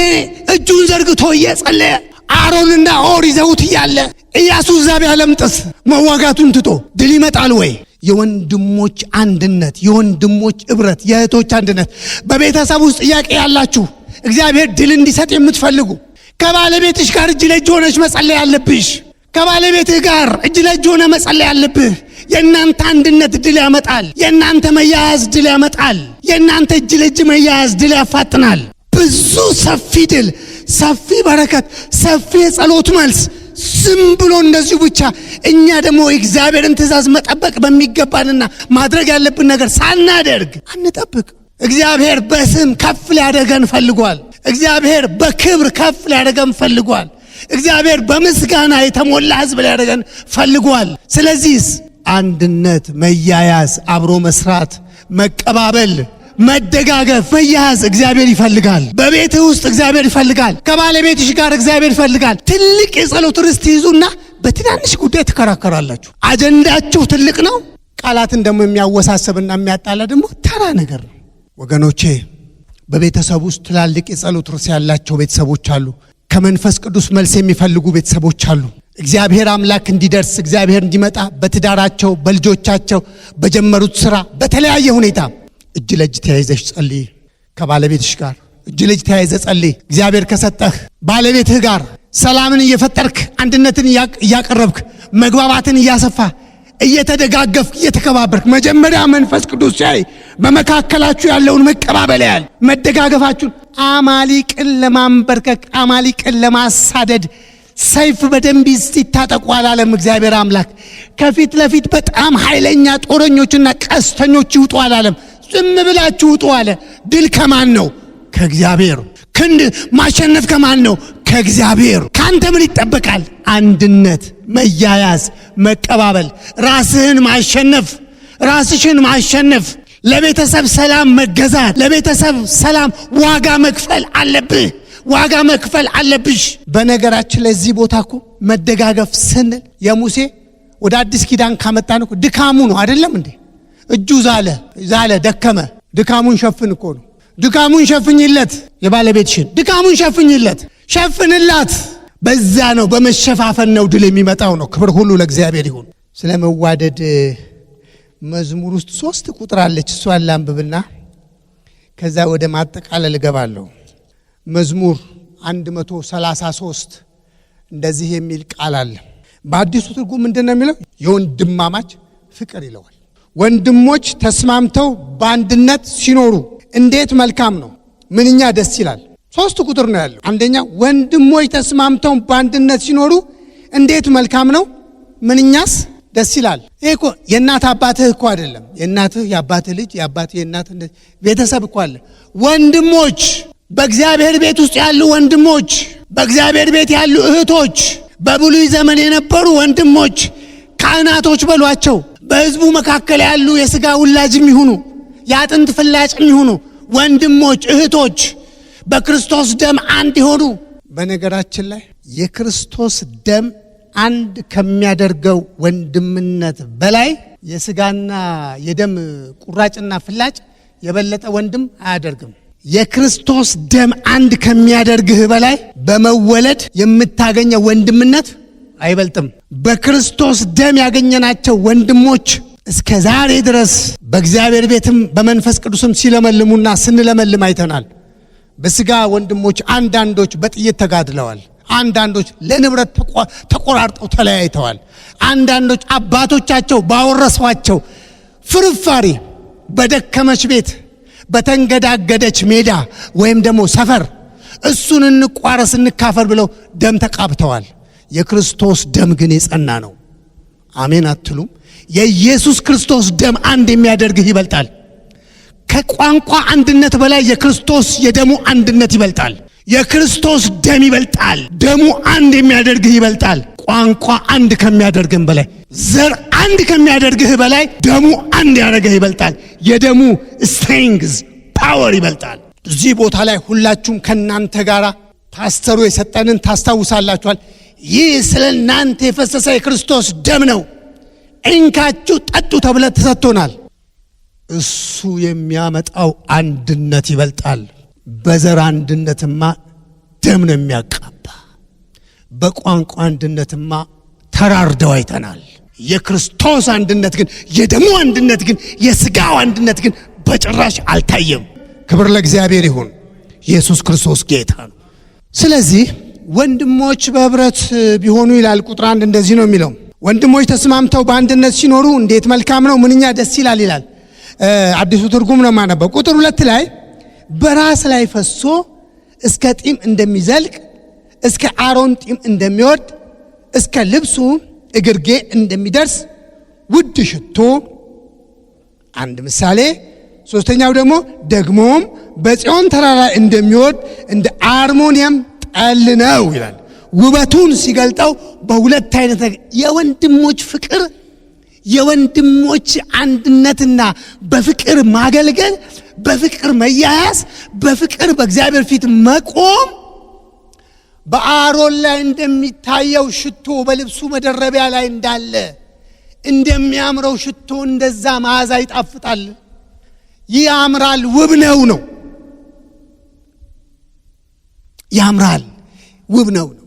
እጁን ዘርግቶ እየጸለየ አሮንና ኦር ይዘውት እያለ ኢያሱ እዛ ቢያለምጥስ መዋጋቱን ትቶ ድል ይመጣል ወይ? የወንድሞች አንድነት፣ የወንድሞች ኅብረት፣ የእህቶች አንድነት። በቤተሰብ ውስጥ ጥያቄ ያላችሁ እግዚአብሔር ድል እንዲሰጥ የምትፈልጉ ከባለቤትሽ ጋር እጅ ለእጅ ሆነሽ መጸለይ አለብሽ። ከባለቤትህ ጋር እጅ ለእጅ ሆነ መጸለይ አለብህ። የእናንተ አንድነት ድል ያመጣል። የእናንተ መያያዝ ድል ያመጣል። የእናንተ እጅ ለእጅ መያያዝ ድል ያፋጥናል። ብዙ ሰፊ ድል፣ ሰፊ በረከት፣ ሰፊ የጸሎት መልስ ዝም ብሎ እንደዚሁ ብቻ እኛ ደግሞ የእግዚአብሔርን ትእዛዝ መጠበቅ በሚገባንና ማድረግ ያለብን ነገር ሳናደርግ አንጠብቅ። እግዚአብሔር በስም ከፍ ሊያደርገን ፈልጓል። እግዚአብሔር በክብር ከፍ ሊያደርገን ፈልጓል። እግዚአብሔር በምስጋና የተሞላ ሕዝብ ሊያደርገን ፈልጓል። ስለዚህ አንድነት፣ መያያዝ፣ አብሮ መስራት፣ መቀባበል፣ መደጋገፍ፣ መያያዝ እግዚአብሔር ይፈልጋል። በቤትህ ውስጥ እግዚአብሔር ይፈልጋል። ከባለቤትሽ ጋር እግዚአብሔር ይፈልጋል። ትልቅ የጸሎት ርዕስ ትይዙና በትናንሽ ጉዳይ ትከራከራላችሁ። አጀንዳችሁ ትልቅ ነው። ቃላትን ደግሞ የሚያወሳሰብና የሚያጣላ ደግሞ ተራ ነገር ነው። ወገኖቼ በቤተሰብ ውስጥ ትላልቅ የጸሎት ርዕስ ያላቸው ቤተሰቦች አሉ። ከመንፈስ ቅዱስ መልስ የሚፈልጉ ቤተሰቦች አሉ። እግዚአብሔር አምላክ እንዲደርስ እግዚአብሔር እንዲመጣ በትዳራቸው፣ በልጆቻቸው፣ በጀመሩት ስራ፣ በተለያየ ሁኔታ እጅ ለእጅ ተያይዘሽ ጸልይ። ከባለቤትሽ ጋር እጅ ለእጅ ተያይዘ ጸልይ። እግዚአብሔር ከሰጠህ ባለቤትህ ጋር ሰላምን እየፈጠርክ አንድነትን እያቀረብክ መግባባትን እያሰፋ እየተደጋገፍክ እየተከባበርክ መጀመሪያ መንፈስ ቅዱስ ሲያይ በመካከላችሁ ያለውን መቀባበል ያህል መደጋገፋችሁን አማሊቅን ለማንበርከክ አማሊቅን ለማሳደድ ሰይፍ በደንብ ይታጠቁ አላለም እግዚአብሔር አምላክ። ከፊት ለፊት በጣም ኃይለኛ ጦረኞችና ቀስተኞች ይውጡ አላለም። ዝም ብላችሁ ውጡ አለ። ድል ከማን ነው? ከእግዚአብሔር። ክንድ ማሸነፍ ከማን ነው? ከእግዚአብሔር። ከአንተ ምን ይጠበቃል? አንድነት፣ መያያዝ፣ መቀባበል፣ ራስህን ማሸነፍ፣ ራስሽን ማሸነፍ፣ ለቤተሰብ ሰላም መገዛት፣ ለቤተሰብ ሰላም ዋጋ መክፈል አለብህ። ዋጋ መክፈል አለብሽ። በነገራችን ላይ እዚህ ቦታ እኮ መደጋገፍ ስንል የሙሴ ወደ አዲስ ኪዳን ካመጣን እኮ ድካሙ ነው አይደለም እንዴ? እጁ ዛለ ዛለ፣ ደከመ። ድካሙን ሸፍን እኮ ነው። ድካሙን ሸፍኝለት፣ የባለቤትሽን ድካሙን ሸፍኝለት፣ ሸፍንላት። በዛ ነው በመሸፋፈን ነው ድል የሚመጣው ነው። ክብር ሁሉ ለእግዚአብሔር ይሁን። ስለ መዋደድ መዝሙር ውስጥ 3 ቁጥር አለች። እሷን ላንብብና ከዛ ወደ ማጠቃለል እገባለሁ። መዝሙር 133 እንደዚህ የሚል ቃል አለ። በአዲሱ ትርጉም ምንድን ነው የሚለው? የወንድማማች ፍቅር ይለዋል። ወንድሞች ተስማምተው በአንድነት ሲኖሩ እንዴት መልካም ነው፣ ምንኛ ደስ ይላል። 3 ቁጥር ነው ያለው። አንደኛ ወንድሞች ተስማምተው በአንድነት ሲኖሩ እንዴት መልካም ነው፣ ምንኛስ ደስ ይላል። ይሄ እኮ የእናት አባትህ እኮ አይደለም። የእናትህ የአባትህ ልጅ የአባትህ የእናትህ ቤተሰብ እኮ አለ። ወንድሞች በእግዚአብሔር ቤት ውስጥ ያሉ ወንድሞች፣ በእግዚአብሔር ቤት ያሉ እህቶች፣ በብሉይ ዘመን የነበሩ ወንድሞች ካህናቶች በሏቸው፣ በሕዝቡ መካከል ያሉ የሥጋ ውላጅም ይሁኑ የአጥንት ፍላጭም ይሁኑ ወንድሞች እህቶች በክርስቶስ ደም አንድ ይሆኑ። በነገራችን ላይ የክርስቶስ ደም አንድ ከሚያደርገው ወንድምነት በላይ የሥጋና የደም ቁራጭና ፍላጭ የበለጠ ወንድም አያደርግም። የክርስቶስ ደም አንድ ከሚያደርግህ በላይ በመወለድ የምታገኘው ወንድምነት አይበልጥም። በክርስቶስ ደም ያገኘናቸው ወንድሞች እስከ ዛሬ ድረስ በእግዚአብሔር ቤትም በመንፈስ ቅዱስም ሲለመልሙና ስንለመልም አይተናል። በስጋ ወንድሞች አንዳንዶች በጥይት ተጋድለዋል። አንዳንዶች ለንብረት ተቆራርጠው ተለያይተዋል። አንዳንዶች አባቶቻቸው ባወረሷቸው ፍርፋሪ በደከመች ቤት፣ በተንገዳገደች ሜዳ ወይም ደግሞ ሰፈር እሱን እንቋረስ እንካፈል ብለው ደም ተቃብተዋል። የክርስቶስ ደም ግን የጸና ነው። አሜን አትሉም? የኢየሱስ ክርስቶስ ደም አንድ የሚያደርግህ ይበልጣል። ከቋንቋ አንድነት በላይ የክርስቶስ የደሙ አንድነት ይበልጣል። የክርስቶስ ደም ይበልጣል። ደሙ አንድ የሚያደርግህ ይበልጣል። ቋንቋ አንድ ከሚያደርግህ በላይ፣ ዘር አንድ ከሚያደርግህ በላይ ደሙ አንድ ያደረገህ ይበልጣል። የደሙ strength power ይበልጣል። እዚህ ቦታ ላይ ሁላችሁም ከናንተ ጋር ፓስተሩ የሰጠንን ታስታውሳላችኋል። ይህ ስለ እናንተ የፈሰሰ የክርስቶስ ደም ነው፣ እንካችሁ ጠጡ ተብለ ተሰጥቶናል። እሱ የሚያመጣው አንድነት ይበልጣል። በዘር አንድነትማ ደም ነው የሚያቃባ። በቋንቋ አንድነትማ ተራርደው አይተናል። የክርስቶስ አንድነት ግን፣ የደሙ አንድነት ግን፣ የስጋው አንድነት ግን በጭራሽ አልታየም። ክብር ለእግዚአብሔር ይሁን። ኢየሱስ ክርስቶስ ጌታ ነው። ስለዚህ ወንድሞች በህብረት ቢሆኑ ይላል ቁጥር 1 እንደዚህ ነው የሚለው። ወንድሞች ተስማምተው በአንድነት ሲኖሩ እንዴት መልካም ነው፣ ምንኛ ደስ ይላል ይላል። አዲሱ ትርጉም ነው የማነበው። ቁጥር 2 ላይ በራስ ላይ ፈሶ እስከ ጢም እንደሚዘልቅ፣ እስከ አሮን ጢም እንደሚወርድ፣ እስከ ልብሱ እግርጌ እንደሚደርስ ውድ ሽቶ አንድ ምሳሌ። ሶስተኛው ደግሞ ደግሞም በጽዮን ተራራ እንደሚወርድ እንደ አርሞንኤም ጠል ነው ይላል። ውበቱን ሲገልጠው በሁለት አይነት ነገር የወንድሞች ፍቅር፣ የወንድሞች አንድነትና በፍቅር ማገልገል፣ በፍቅር መያያዝ፣ በፍቅር በእግዚአብሔር ፊት መቆም በአሮን ላይ እንደሚታየው ሽቶ፣ በልብሱ መደረቢያ ላይ እንዳለ እንደሚያምረው ሽቶ እንደዛ መዓዛ ይጣፍጣል፣ ያምራል፣ ውብ ነው ነው ያምራል፣ ውብ ነው ነው።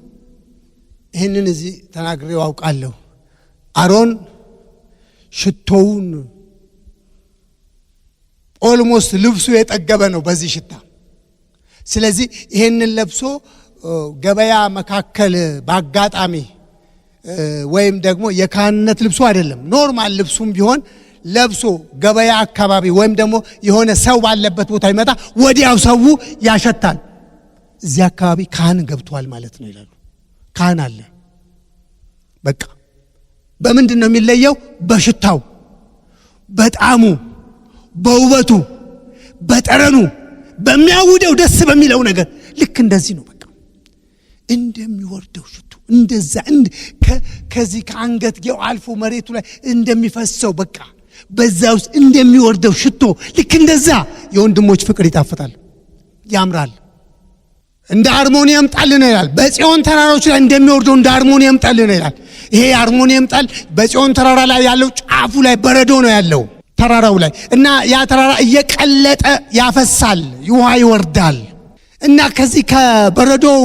ይህንን እዚህ ተናግሬው አውቃለሁ። አሮን ሽቶውን almost ልብሱ የጠገበ ነው በዚህ ሽታ። ስለዚህ ይህንን ለብሶ ገበያ መካከል በአጋጣሚ ወይም ደግሞ የካህንነት ልብሱ አይደለም፣ normal ልብሱም ቢሆን ለብሶ ገበያ አካባቢ ወይም ደግሞ የሆነ ሰው ባለበት ቦታ ይመጣ፣ ወዲያው ሰው ያሸታል። እዚህ አካባቢ ካህን ገብቷል ማለት ነው ይላሉ። ካህን አለ። በቃ በምንድን ነው የሚለየው? በሽታው፣ በጣዕሙ፣ በውበቱ፣ በጠረኑ፣ በሚያውደው ደስ በሚለው ነገር ልክ እንደዚህ ነው። በቃ እንደሚወርደው ሽቱ እንደዛ ከዚህ ከአንገትጌው አልፎ መሬቱ ላይ እንደሚፈሰው፣ በቃ በዛ ውስጥ እንደሚወርደው ሽቶ ልክ እንደዛ የወንድሞች ፍቅር ይጣፍጣል፣ ያምራል። እንደ አርሞንኤም ጠል ነው ይላል። በጽዮን ተራሮች ላይ እንደሚወርደው እንደ አርሞንኤም ጠል ነው ይላል። ይሄ የአርሞንኤም ጠል በጽዮን ተራራ ላይ ያለው ጫፉ ላይ በረዶ ነው ያለው ተራራው ላይ፣ እና ያ ተራራ እየቀለጠ ያፈሳል፣ ውሃ ይወርዳል። እና ከዚህ ከበረዶው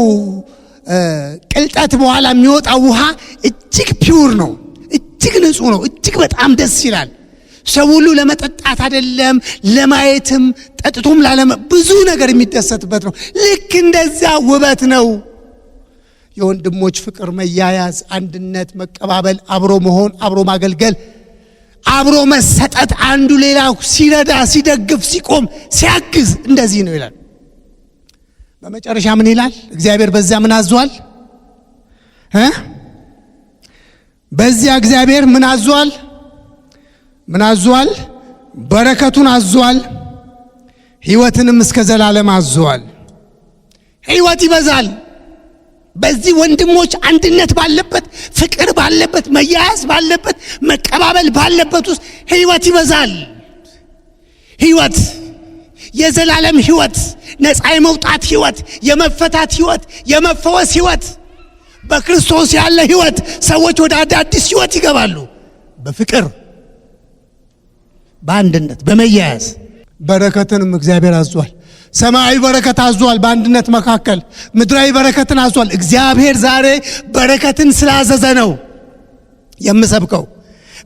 ቅልጠት በኋላ የሚወጣው ውሃ እጅግ pure ነው፣ እጅግ ንጹህ ነው፣ እጅግ በጣም ደስ ይላል። ሰው ሁሉ ለመጠጣት አይደለም ለማየትም ጠጥቶም ላለመ ብዙ ነገር የሚደሰትበት ነው። ልክ እንደዛ ውበት ነው የወንድሞች ፍቅር፣ መያያዝ፣ አንድነት፣ መቀባበል፣ አብሮ መሆን፣ አብሮ ማገልገል፣ አብሮ መሰጠት፣ አንዱ ሌላው ሲረዳ፣ ሲደግፍ፣ ሲቆም፣ ሲያግዝ እንደዚህ ነው ይላል። በመጨረሻ ምን ይላል? እግዚአብሔር በዚያ ምን አዟል? በዚያ እግዚአብሔር ምን አዟል? ምን አዟል? በረከቱን አዟል። ሕይወትንም እስከ ዘላለም አዟል። ሕይወት ይበዛል። በዚህ ወንድሞች አንድነት ባለበት፣ ፍቅር ባለበት፣ መያያዝ ባለበት፣ መቀባበል ባለበት ውስጥ ሕይወት ይበዛል። ሕይወት፣ የዘላለም ሕይወት፣ ነፃ የመውጣት ሕይወት፣ የመፈታት ሕይወት፣ የመፈወስ ሕይወት፣ በክርስቶስ ያለ ሕይወት። ሰዎች ወደ አዳዲስ ሕይወት ይገባሉ። በፍቅር፣ በአንድነት፣ በመያያዝ። በረከትንም እግዚአብሔር አዟል። ሰማያዊ በረከት አዟል። በአንድነት መካከል ምድራዊ በረከትን አዟል። እግዚአብሔር ዛሬ በረከትን ስላዘዘ ነው የምሰብከው።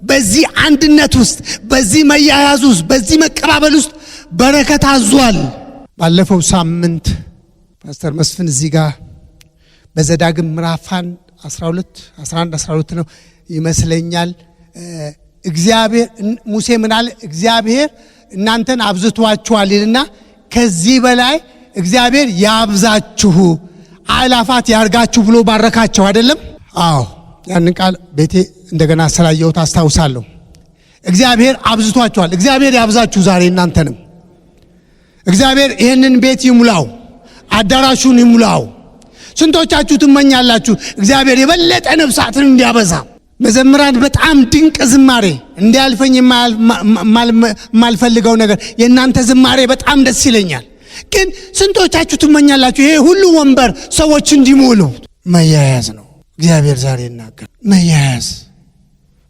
በዚህ አንድነት ውስጥ፣ በዚህ መያያዝ ውስጥ፣ በዚህ መቀባበል ውስጥ በረከት አዟል። ባለፈው ሳምንት ፓስተር መስፍን እዚህ ጋር በዘዳግም ምዕራፍ 12 11 12 ነው ይመስለኛል። እግዚአብሔር ሙሴ ምን አለ? እግዚአብሔር እናንተን አብዝቷችኋል ይልና ከዚህ በላይ እግዚአብሔር ያብዛችሁ አእላፋት ያርጋችሁ ብሎ ባረካቸው አይደለም? አዎ፣ ያንን ቃል ቤቴ እንደገና ስላየሁት አስታውሳለሁ። እግዚአብሔር አብዝቷችኋል። እግዚአብሔር ያብዛችሁ ዛሬ እናንተንም። እግዚአብሔር ይህንን ቤት ይሙላው፣ አዳራሹን ይሙላው። ስንቶቻችሁ ትመኛላችሁ እግዚአብሔር የበለጠ ነፍሳትን እንዲያበዛ? መዘምራን በጣም ድንቅ ዝማሬ እንዲያልፈኝ የማልፈልገው ነገር የእናንተ ዝማሬ በጣም ደስ ይለኛል። ግን ስንቶቻችሁ ትመኛላችሁ ይሄ ሁሉ ወንበር ሰዎች እንዲሞሉ? መያያዝ ነው። እግዚአብሔር ዛሬ ይናገር። መያያዝ፣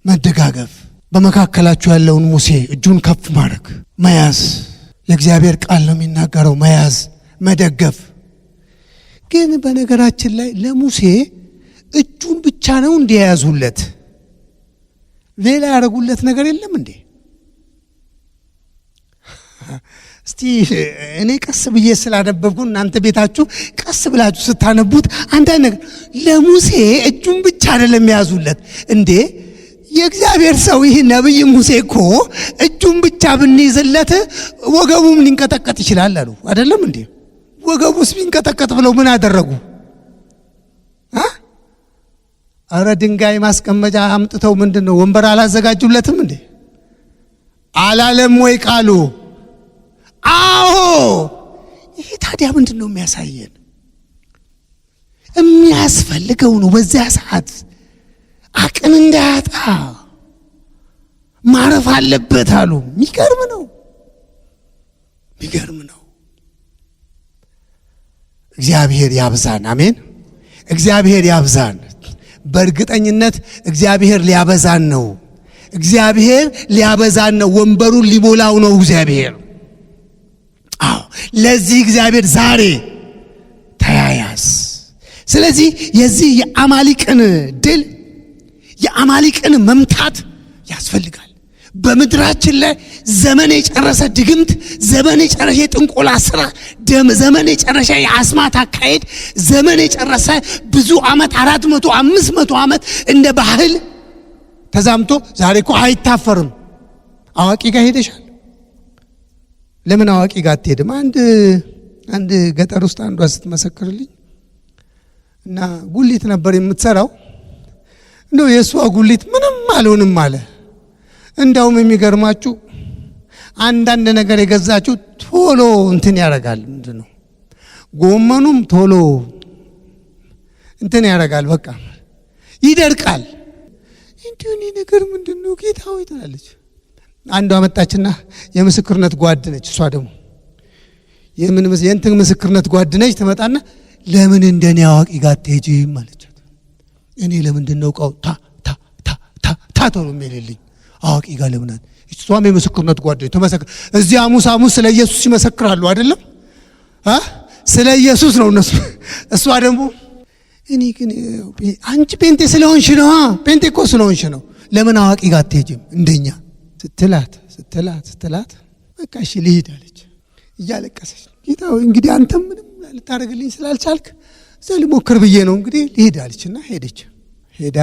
መደጋገፍ፣ በመካከላችሁ ያለውን ሙሴ እጁን ከፍ ማድረግ፣ መያዝ። የእግዚአብሔር ቃል ነው የሚናገረው። መያዝ፣ መደገፍ። ግን በነገራችን ላይ ለሙሴ እጁን ብቻ ነው እንዲያያዙለት፣ ሌላ ያደረጉለት ነገር የለም እንዴ? እስቲ እኔ ቀስ ብዬ ስላነበብኩ እናንተ ቤታችሁ ቀስ ብላችሁ ስታነቡት አንዳንድ ነገር ለሙሴ እጁን ብቻ አይደለም የያዙለት እንዴ። የእግዚአብሔር ሰው ይህ ነቢይ ሙሴ እኮ እጁን ብቻ ብንይዝለት ወገቡም ሊንቀጠቀጥ ይችላል አሉ። አይደለም እንዴ? ወገቡስ ቢንቀጠቀጥ ብለው ምን አደረጉ? አረ ድንጋይ ማስቀመጫ አምጥተው ምንድን ነው ወንበር አላዘጋጁለትም እንዴ? አላለም ወይ ቃሉ? አዎ። ይሄ ታዲያ ምንድን ነው የሚያሳየን? የሚያስፈልገው ነው። በዚያ ሰዓት አቅም እንዳያጣ ማረፍ አለበት አሉ። የሚገርም ነው፣ የሚገርም ነው። እግዚአብሔር ያብዛን። አሜን። እግዚአብሔር ያብዛን። በእርግጠኝነት እግዚአብሔር ሊያበዛን ነው። እግዚአብሔር ሊያበዛን ነው። ወንበሩን ሊሞላው ነው እግዚአብሔር። አዎ፣ ለዚህ እግዚአብሔር ዛሬ ተያያዝ። ስለዚህ የዚህ የአማሊቅን ድል የአማሊቅን መምታት ያስፈልጋል። በምድራችን ላይ ዘመን የጨረሰ ድግምት፣ ዘመን የጨረሰ የጥንቆላ ስራ፣ ዘመን የጨረሰ የአስማት አካሄድ፣ ዘመን የጨረሰ ብዙ ዓመት 400 500 ዓመት እንደ ባህል ተዛምቶ ዛሬ እኮ አይታፈርም። አዋቂ ጋር ሄደሻል? ለምን አዋቂ ጋር አትሄድም? አንድ ገጠር ውስጥ አንዷ ስትመሰክርልኝ እና ጉሊት ነበር የምትሰራው። እንደው የእሷ ጉሊት ምንም አልሆንም አለ። እንደውም የሚገርማችሁ አንዳንድ ነገር የገዛችሁ ቶሎ እንትን ያደርጋል። ምንድን ነው ጎመኑም ቶሎ እንትን ያደርጋል፣ በቃ ይደርቃል። እንዲሁ እኔ ነገር ምንድን ነው ጌታ ሆይ ትላለች። አንዷ መጣችና የምስክርነት ጓድ ነች። እሷ ደግሞ የእንትን ምስክርነት ጓድ ነች። ትመጣና ለምን እንደኔ አዋቂ ጋር አትሄጂም አለቻት። እኔ ለምንድን ነው እቃው ታ ታ ታ ታ ታ ቶሎ የሚልልኝ አዋቂ ጋር ለምን? እሷም የምስክርነት ጓድ ነች። ተመሰክር እዚህ ሐሙስ ሐሙስ ስለ ኢየሱስ ይመሰክራሉ አይደለም? ስለ ኢየሱስ ነው እነሱ። እሷ ደግሞ እኔ ግን አንቺ ጴንጤ ስለሆንሽ ነው፣ ጴንጤ እኮ ስለሆንሽ ነው፣ ለምን አዋቂ ጋር አትሄጂም እንደኛ ስትላት ስትላት ስትላት በቃ እሺ ልሂድ አለች እያለቀሰች። ጌታ ሆይ እንግዲህ አንተም ምንም ልታደርግልኝ ስላልቻልክ እዛ ልሞክር ብዬ ነው እንግዲህ ልሂድ አለችና ሄደች። ሄዳ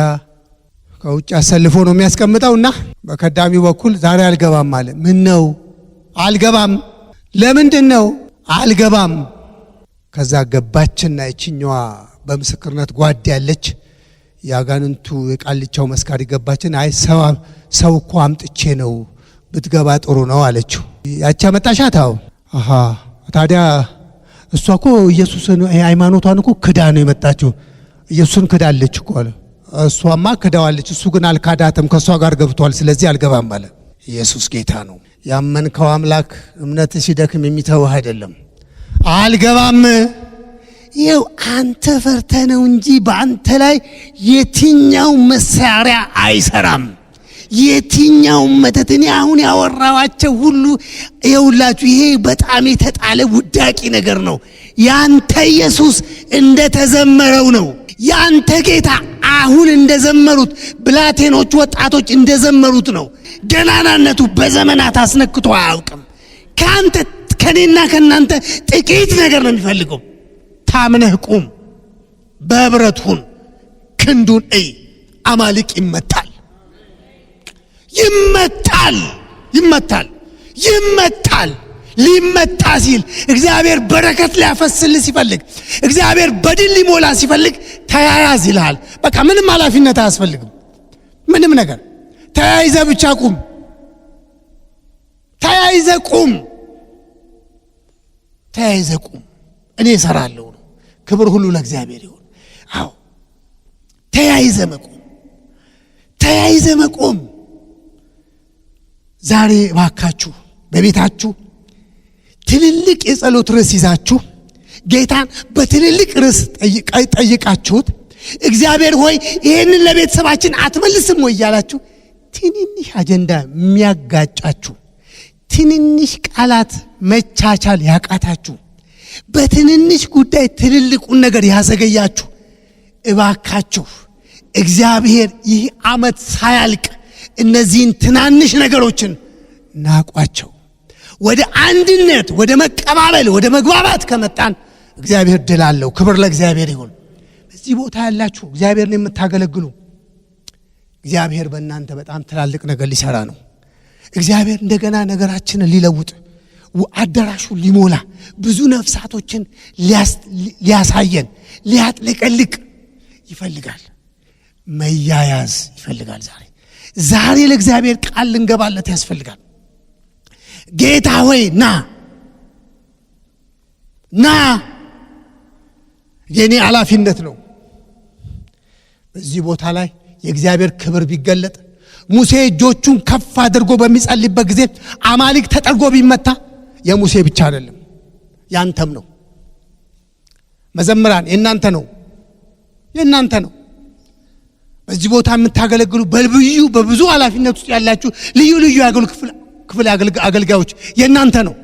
ከውጭ አሰልፎ ነው የሚያስቀምጠውና በከዳሚው በኩል ዛሬ አልገባም አለ። ምን ነው አልገባም? ለምንድን ነው አልገባም? ከዛ ገባችና ይችኛዋ በምስክርነት ጓድ ያለች የአጋንንቱ የቃልቻው መስካሪ ገባችን። አይ ሰው እኮ አምጥቼ ነው ብትገባ ጥሩ ነው አለችው። ያቺ አመጣሻት? አዎ። አሃ ታዲያ እሷ እኮ ኢየሱስን ሃይማኖቷን እኮ ክዳ ነው የመጣችው። ኢየሱስን ክዳለች እኮ አለ። እሷማ ክዳዋለች፣ እሱ ግን አልካዳትም፣ ከእሷ ጋር ገብቷል። ስለዚህ አልገባም አለ። ኢየሱስ ጌታ ነው። ያመንከው አምላክ እምነት ሲደክም የሚተውህ አይደለም። አልገባም ይኸው አንተ ፈርተህ ነው እንጂ በአንተ ላይ የትኛው መሳሪያ አይሰራም። የትኛው መተት እኔ አሁን ያወራኋቸው ሁሉ ይኸውላችሁ፣ ይሄ በጣም የተጣለ ውዳቂ ነገር ነው። ያንተ ኢየሱስ እንደተዘመረው ነው። ያንተ ጌታ አሁን እንደዘመሩት ብላቴኖቹ ወጣቶች እንደዘመሩት ነው። ገናናነቱ በዘመናት አስነክቶ አያውቅም። ከአንተ ከኔና ከናንተ ጥቂት ነገር ነው የሚፈልገው። ታምነህ ቁም፣ በህብረት ሁን፣ ክንዱን እይ። አማልቅ ይመታል፣ ይመታል፣ ይመታል፣ ይመታል። ሊመታ ሲል እግዚአብሔር በረከት ሊያፈስልህ ሲፈልግ፣ እግዚአብሔር በድል ሊሞላ ሲፈልግ ተያያዝ ይልሃል። በቃ ምንም ኃላፊነት አያስፈልግም። ምንም ነገር ተያይዘ ብቻ ቁም። ተያይዘ ቁም። ተያይዘ ቁም። እኔ እሰራለሁ ነው። ክብር ሁሉ ለእግዚአብሔር ይሁን። አዎ ተያይዘ መቆም፣ ተያይዘ መቆም። ዛሬ እባካችሁ በቤታችሁ ትልልቅ የጸሎት ርዕስ ይዛችሁ ጌታን በትልልቅ ርዕስ ጠይቃችሁት እግዚአብሔር ሆይ ይህንን ለቤተሰባችን አትመልስም ወይ እያላችሁ ትንንሽ አጀንዳ የሚያጋጫችሁ፣ ትንንሽ ቃላት መቻቻል ያቃታችሁ፣ በትንንሽ ጉዳይ ትልልቁን ነገር ያዘገያችሁ፣ እባካችሁ እግዚአብሔር ይህ ዓመት ሳያልቅ እነዚህን ትናንሽ ነገሮችን ናቋቸው። ወደ አንድነት፣ ወደ መቀባበል፣ ወደ መግባባት ከመጣን እግዚአብሔር ድል አለው። ክብር ለእግዚአብሔር ይሁን። እዚህ ቦታ ያላችሁ እግዚአብሔርን የምታገለግሉ እግዚአብሔር በእናንተ በጣም ትላልቅ ነገር ሊሰራ ነው። እግዚአብሔር እንደገና ነገራችንን ሊለውጥ፣ አዳራሹን ሊሞላ፣ ብዙ ነፍሳቶችን ሊያሳየን፣ ሊያጥለቀልቅ ይፈልጋል። መያያዝ ይፈልጋል። ዛሬ ዛሬ ለእግዚአብሔር ቃል ልንገባለት ያስፈልጋል። ጌታ ሆይ ና ና፣ የኔ ኃላፊነት ነው። በዚህ ቦታ ላይ የእግዚአብሔር ክብር ቢገለጥ፣ ሙሴ እጆቹን ከፍ አድርጎ በሚጸልይበት ጊዜ አማሊክ ተጠርጎ ቢመታ የሙሴ ብቻ አይደለም፣ ያንተም ነው። መዘምራን የእናንተ ነው፣ የእናንተ ነው። በዚህ ቦታ የምታገለግሉ በልዩ በብዙ ኃላፊነት ውስጥ ያላችሁ ልዩ ልዩ የአገልግሎት ክፍል አገልጋዮች የእናንተ ነው።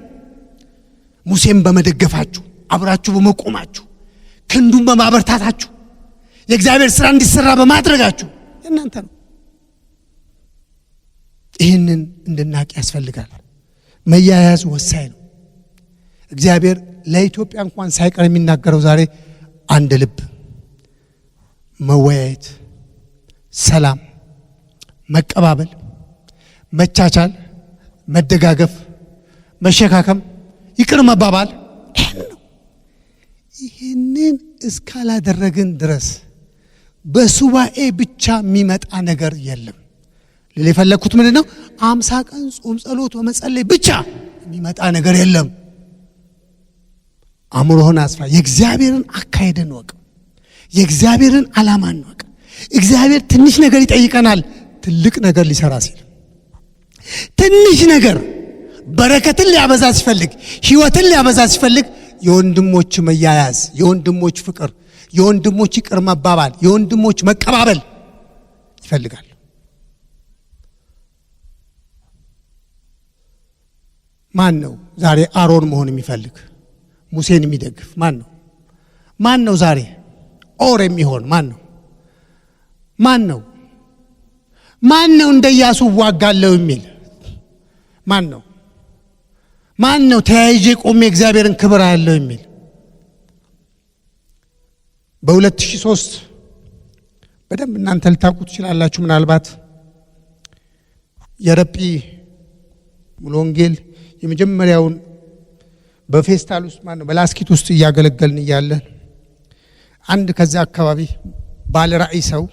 ሙሴን በመደገፋችሁ፣ አብራችሁ በመቆማችሁ፣ ክንዱን በማበርታታችሁ፣ የእግዚአብሔር ስራ እንዲሰራ በማድረጋችሁ የእናንተ ነው። ይህንን እንድናቅ ያስፈልጋል። መያያዝ ወሳኝ ነው። እግዚአብሔር ለኢትዮጵያ እንኳን ሳይቀር የሚናገረው ዛሬ አንድ ልብ፣ መወያየት፣ ሰላም፣ መቀባበል፣ መቻቻል፣ መደጋገፍ፣ መሸካከም፣ ይቅር መባባል ይህን ነው። ይህንን እስካላደረግን ድረስ በሱባኤ ብቻ የሚመጣ ነገር የለም። ልል የፈለግኩት ምንድን ነው? 50 ቀን ጾም ጸሎት በመጸለይ ብቻ የሚመጣ ነገር የለም። አእምሮህን አስፋ። የእግዚአብሔርን አካሄድ እንወቅ። የእግዚአብሔርን ዓላማ እንወቅ። እግዚአብሔር ትንሽ ነገር ይጠይቀናል፣ ትልቅ ነገር ሊሰራ ሲል፣ ትንሽ ነገር በረከትን ሊያበዛ ሲፈልግ፣ ሕይወትን ሊያበዛ ሲፈልግ የወንድሞች መያያዝ፣ የወንድሞች ፍቅር፣ የወንድሞች ይቅር መባባል፣ የወንድሞች መቀባበል ይፈልጋል። ማን ነው ዛሬ አሮን መሆን የሚፈልግ? ሙሴን የሚደግፍ ማን ነው? ማን ነው ዛሬ ኦር የሚሆን ማን ነው? ማን ነው? ማን ነው እንደ ኢያሱ እዋጋለሁ የሚል ማን ነው? ማን ነው ተያይዤ ቆሜ እግዚአብሔርን ክብር አያለሁ የሚል? በ2003 በደንብ እናንተ ልታውቁ ትችላላችሁ። ምናልባት የረጲ ሙሉ ወንጌል የመጀመሪያውን በፌስታል ውስጥ ማነው በላስኪት ውስጥ እያገለገልን እያለን አንድ ከዚያ አካባቢ ባለ ራእይ ሰው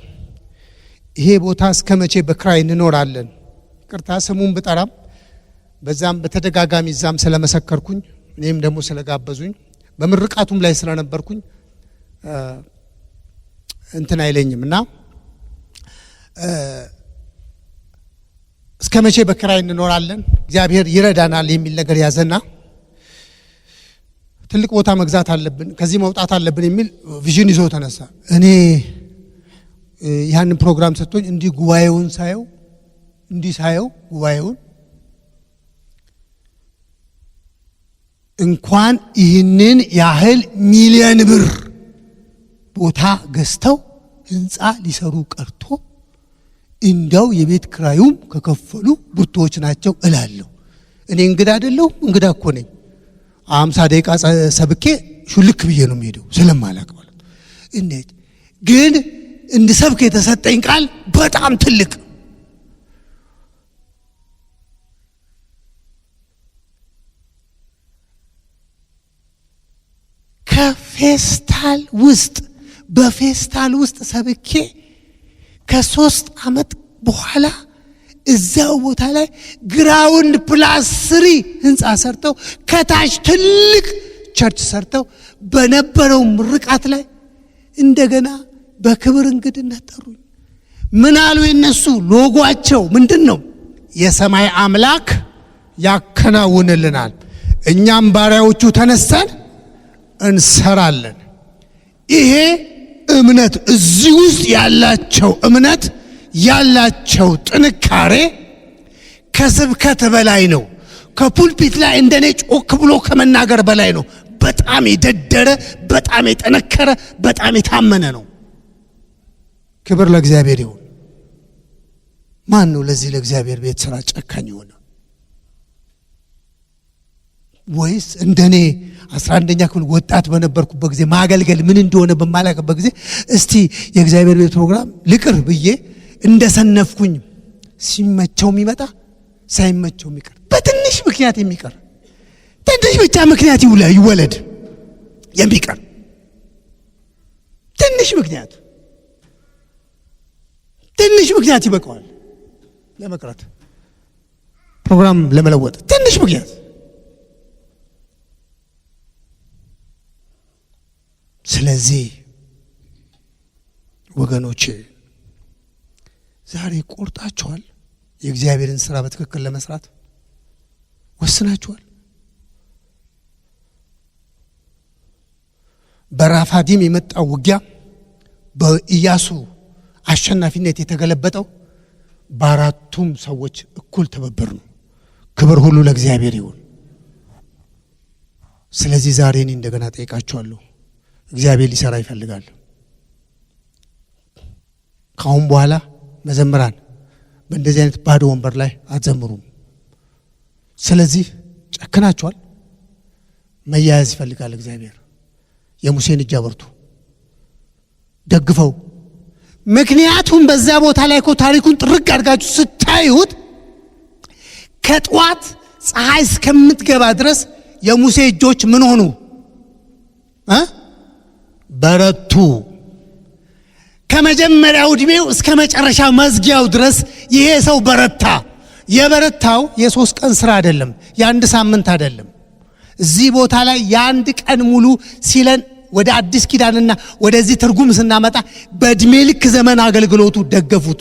ይሄ ቦታ እስከ መቼ በክራይ እንኖራለን? ይቅርታ ስሙን ብጠራም በዛም በተደጋጋሚ እዛም ስለመሰከርኩኝ እኔም ደግሞ ስለጋበዙኝ በምርቃቱም ላይ ስለነበርኩኝ እንትን አይለኝም እና እስከ መቼ በክራይ እንኖራለን? እግዚአብሔር ይረዳናል የሚል ነገር ያዘና ትልቅ ቦታ መግዛት አለብን፣ ከዚህ መውጣት አለብን የሚል vision ይዞ ተነሳ። እኔ ያንን ፕሮግራም ሰጥቶኝ እንዲህ ጉባኤውን ሳየው፣ እንዲህ ሳየው ጉባኤውን፣ እንኳን ይህንን ያህል ሚሊየን ብር ቦታ ገዝተው ህንፃ ሊሰሩ ቀርቶ እንደው የቤት ክራዩም ከከፈሉ ብርቱዎች ናቸው እላለሁ። እኔ እንግዳ አይደለሁም፣ እንግዳ እኮ ነኝ። 50 ደቂቃ ሰብኬ ሹልክ ብዬ ነው የምሄደው ስለማላቅ ማለት። እንዴት ግን እንድሰብክ የተሰጠኝ ቃል በጣም ትልቅ፣ ከፌስታል ውስጥ በፌስታል ውስጥ ሰብኬ ከ3 ዓመት በኋላ እዛው ቦታ ላይ ground plus three ህንፃ ሰርተው፣ ከታች ትልቅ church ሰርተው፣ በነበረው ምርቃት ላይ እንደገና በክብር እንግድነት ጠሩኝ። ምን አሉ? የነሱ ሎጓቸው ምንድን ነው? የሰማይ አምላክ ያከናውንልናል፣ እኛም ባሪያዎቹ ተነስተን እንሰራለን። ይሄ እምነት፣ እዚህ ውስጥ ያላቸው እምነት፣ ያላቸው ጥንካሬ ከስብከት በላይ ነው። ከ pulpit ላይ እንደኔ ጮክ ብሎ ከመናገር በላይ ነው። በጣም የደደረ፣ በጣም የጠነከረ፣ በጣም የታመነ ነው። ክብር ለእግዚአብሔር ይሁን። ማን ነው ለዚህ ለእግዚአብሔር ቤት ስራ ጨካኝ የሆነ? ወይስ እንደኔ 11ኛ ክፍል ወጣት በነበርኩበት ጊዜ፣ ማገልገል ምን እንደሆነ በማላውቅበት ጊዜ፣ እስቲ የእግዚአብሔር ቤት ፕሮግራም ልቅር ብዬ እንደሰነፍኩኝ፣ ሲመቸው የሚመጣ፣ ሳይመቸው የሚቀር፣ በትንሽ ምክንያት የሚቀር፣ ትንሽ ብቻ ምክንያት ይወለድ የሚቀር፣ ትንሽ ምክንያት ይበቃዋል ለመቅረት፣ ፕሮግራም ለመለወጥ ትንሽ ምክንያት። ስለዚህ ወገኖቼ፣ ዛሬ ቆርጣችኋል? የእግዚአብሔርን ስራ በትክክል ለመስራት ወስናችኋል? በራፋዲም የመጣው ውጊያ በኢያሱ አሸናፊነት የተገለበጠው በአራቱም ሰዎች እኩል ትብብር ነው። ክብር ሁሉ ለእግዚአብሔር ይሁን። ስለዚህ ዛሬ እኔ እንደገና ጠይቃችኋለሁ። እግዚአብሔር ሊሰራ ይፈልጋል። ከአሁን በኋላ መዘምራን በእንደዚህ አይነት ባዶ ወንበር ላይ አትዘምሩም። ስለዚህ ጨክናችኋል። መያያዝ ይፈልጋል እግዚአብሔር። የሙሴን እጅ አበርቱ፣ ደግፈው። ምክንያቱም በዛ ቦታ ላይ እኮ ታሪኩን ጥርግ አድርጋችሁ ስታዩት ከጠዋት ፀሐይ እስከምትገባ ድረስ የሙሴ እጆች ምን ሆኑ? በረቱ። ከመጀመሪያው ዕድሜው እስከ መጨረሻ መዝጊያው ድረስ ይሄ ሰው በረታ። የበረታው የ3 ቀን ስራ አይደለም፣ የአንድ ሳምንት አይደለም። እዚህ ቦታ ላይ የአንድ ቀን ሙሉ ሲለን ወደ አዲስ ኪዳንና ወደዚህ ትርጉም ስናመጣ በዕድሜ ልክ ዘመን አገልግሎቱ ደገፉት።